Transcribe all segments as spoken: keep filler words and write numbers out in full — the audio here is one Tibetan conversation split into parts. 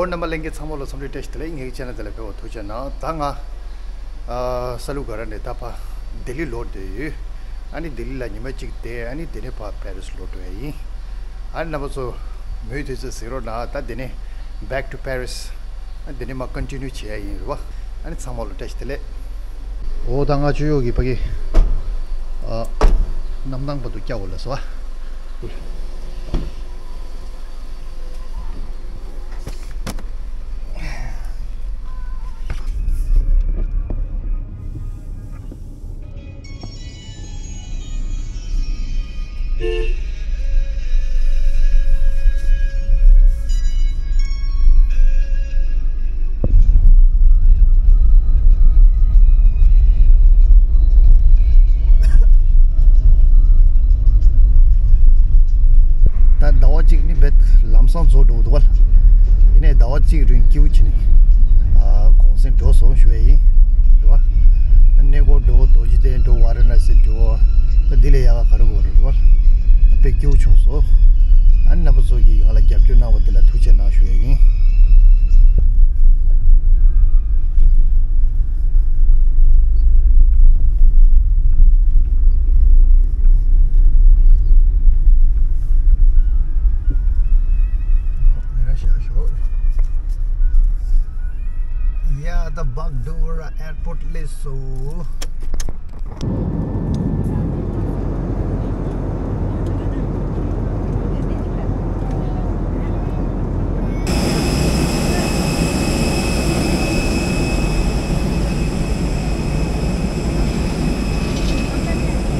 ཨོ་རྣམ་པ་ལྷན་རྒྱས་ཚང་མ་ལ་འཚམས་འདྲི་བཀྲ་ཤིས་བདེ་ལེགས། ངེད་ཀྱི་ཆེ་ནལ་དེ་ལ་ཕེབས་པར་ཐུགས་རྗེ་གནང་། ད་ང་ཨ་ས་ལུ་ག་ར་ནས་ད་ཕར་ལྡི་ལི་ལོག་བསྡད་ཡོད། ཨ་ནི་ལྡི་ལི་ལ་ཉི་མ་གཅིག་བསྡད། ཨ་ནི་དེ་ནས་ཕར་པེ་རིས་ལོག་འགྲོ་ཡ་ཡིན། ཨ་ནི་རྣམ་པ་ཚོ་མུ་མཐུད་ཚོད་གཟིགས་རོགས་གནང་། ད་དེ་ནས་back to Paris། ཨ་དེ་ནས་མར་continue་བྱེད་ཡ་ཡིན་རེད་བ། ཨ་ནི་ཚང་མ་ལ་བཀྲ་ཤིས་བདེ་ལེགས། འོ་ད་ང་ཆུ་ཡོག་གི་ཕ་གི་ཨ་གནམ་ཐང་བར་དུ་བསྐྱལ་དགོས་ལ་སོ། ད་ཟླ་བ་གཅིག་ནི་རྦད་ལམ་སང་རྫོགས་འགྲོ་གི་འདུག་བ། ཡིན་ནའི་ཟླ་བ་གཅིག་རིང་སྐྱིད་པོ་བྱས་ནས་ཨ་གུང་སེང་འགྲོ་སོང་ཞུ་ཡ་ཡིན། རེད་བ། གནས་སྐོར་འགྲོ། རྡོ་རྗེ་གདན་འགྲོ། ཝཱ་ར་ཎ་སི་འགྲོ། ད་འདི་ལས་ཡག་ག་ག་རེ་དགོས་རེད་བ། དཔེ་སྐྱིད་པོ་བྱུང་སོང་། ཨ་ནི་རྣམ་པ་ཚོ་གིས་ང་ལ་རྒྱབ་སྐྱོར་གནང་བ་དེ་ལ་ཐུགས་རྗེ་གནང་ཞུ་ཡ་ཡིན། ཡ་ད་བག་ཌོ་ར་ཨེར་པོརཊ་སླེབས་སོང་།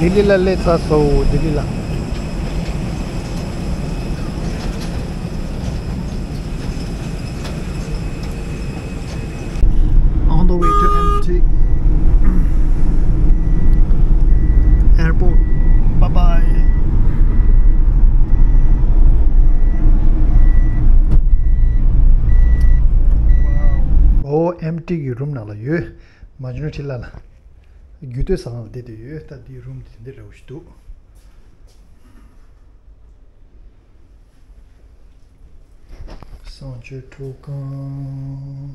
ལྡི་ལི་ལ་སླེབས་ཚར་སོང་། ལྡི་ལི་ལ། On the way to M T airport. Bye bye. Wow. ཨོ་M T གི་རུམ་ནང་ལ་ཡོད། མ་ཇུ་ནི་ཁྲི་ལ་ལ། རྒྱུད་སྟོད་ཟ་ཁང་ལ་བསྡད་དེ་ཡོད། ད་འདིའི་རུམ་དེ་འདི་འདྲ་བོ་ཞིག་འདུག། གསང་སྤྱོད་ཐོག་ཁང་།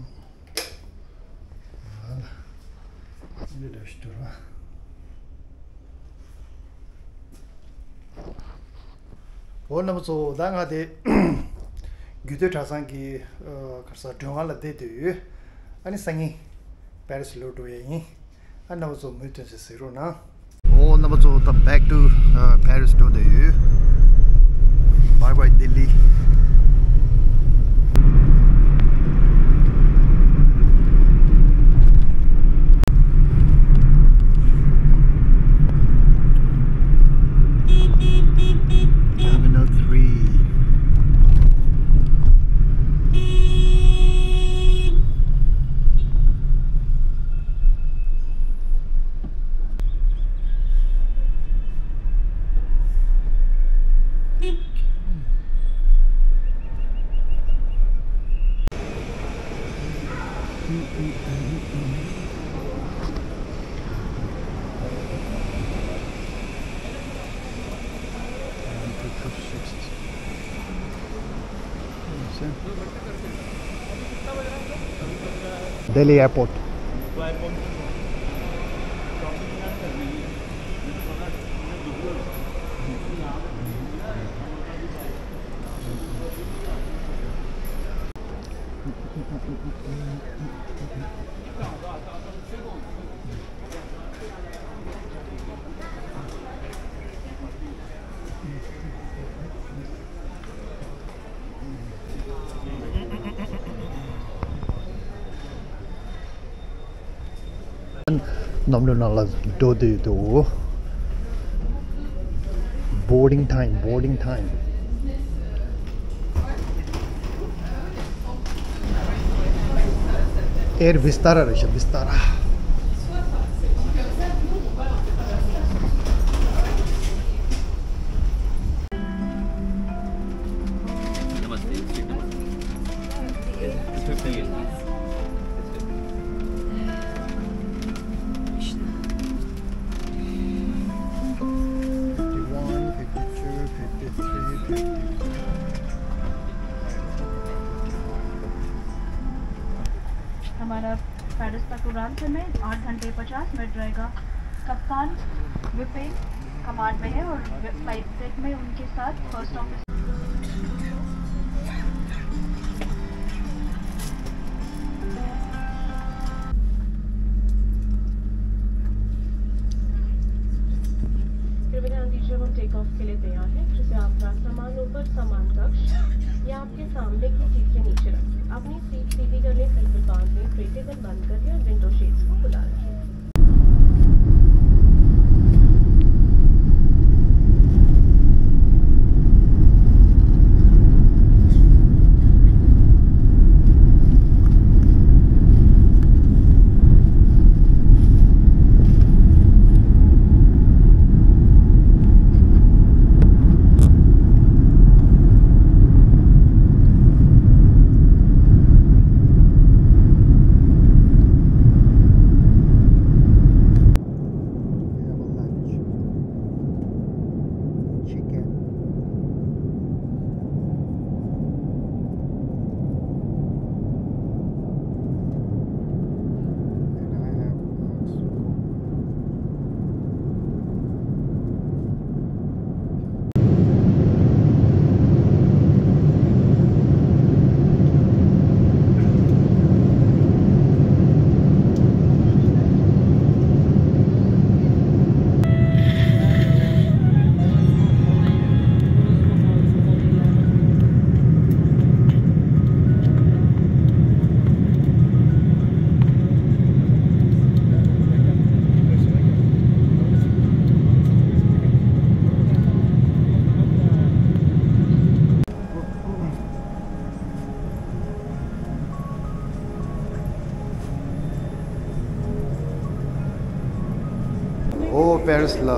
ཨ་ལ། འདི་འདྲ་ཞིག་འདུག་ར། འོ་རྣམ་པ་ཚོ། ད་ང་དེ་རྒྱུད་སྟོད་གྲྭ་ཚང་གི་ཨ་ག་རེ་ཟ། མགྲོན་ཁང་ལ་བསྡད་དེ་ཡོད། ཨ་ནི་སང་ཉིན་པེ་རི་སི་ལོག་འགྲོ་ཡ་ཡིན། ཨ་རྣམ་པ་ཚོ་མུ་མཐུད་ཚོད་གཟིགས་རོགས་གནང་། འོ་རྣམ་པ་ཚོ། ད་back to ཨ་Paris འགྲོ་བསྡད་ཡོད། Bye bye Delhi. Terminal three. Delhi airport. གནམ་གྲུ་ནང་ལ་འགྲོ་བསྡད་ཡོད་དོ། Boarding time, boarding time. Air Vistara རེད་ཤག Vistara. Fifty-one, fifty-two, fifty-three, fifty-four. हमारा पेरिस तक उड़ान समय आठ घंटे पचास मिनट रहेगा। कप्तान विपिन कमांड में है और फ्लाइट डेक में उनके साथ फर्स्ट ऑफिसर। कृपया ध्यान दीजिए, हम टेक ऑफ के लिए तैयार हैं। कृपया अपना सामान ऊपर सामान कक्ष या आपके सामने की सीट के नीचे रखें। अपनी सीट सीधी कर लें, बिल्कुल बांध लें, ट्रे टेबल बंद कर लें और विंडो शेड्स को खुला रखें। We have a lunch. Chicken. And I have lots. ཨོ་པེ་རིས་ལ་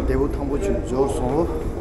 འདས་པོ་དང་པོ་ཅིག་འབྱོར་སོང་།